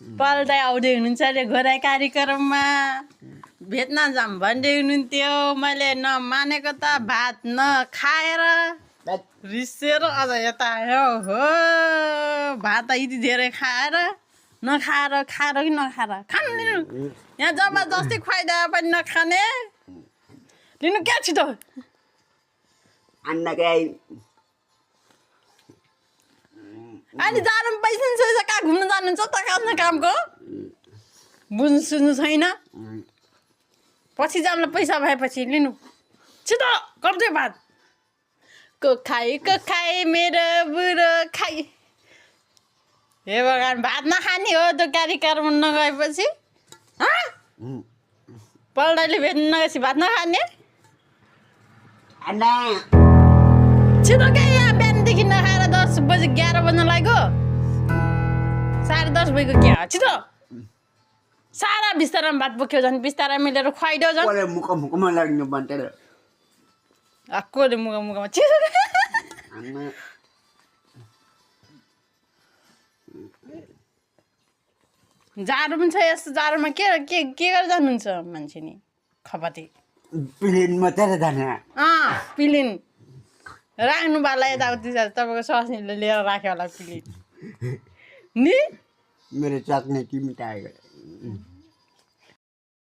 पल्दै आउँदै हुनुहुन्छ अरे घोराइ कार्यक्रममा भेट्न जाऊँ भन्दै हुनुहुन्थ्यो मैले नमानेको त भात नखाएर रिसेर अझ यता आयो हो भात त यति धेरै खाएर नखाएर खाएर कि नखाएर खानु लिनु यहाँ जबरजस्ती खुवाइदिए पनि नखाने लिनु क्या छिटो अहिले जानु पैसा नि छैन कहाँ घुम्न जानुहुन्छ त कामको बुझ्नु सुन्नु छैन पछि जाउँला पैसा भएपछि लिनु छिटो गरिदियो भात को खाइ मेरो बुढो खाइ हे भगवान् भात नखाने हो त्यो कार्यक्रम नगएपछि पल्टाले भेट्नु नगएपछि भात नखाने छिटो क्या यहाँ बिहानदेखि नखाएर 10 बजी 11 बज्न लाग्यो 10:30 बजेको क्या छिटो सारा बिस्तारामा भात बोक्यो झन् बिस्तारा मिलेर खुवाइदियो झन् मुखमा लाग्नु भन्थ्यो कोले मुखमा छिटो जाडो पनि छ यस्तो जाडोमा के गरेर जानुहुन्छ मान्छे नि खपती प्लेन मात्रै जाने पिलिन राख्नु बाला यताउति तपाईँको स्वास्नीले लिएर राख्यो होला पिलिन नि मेरो चक्ने टिम टाइगर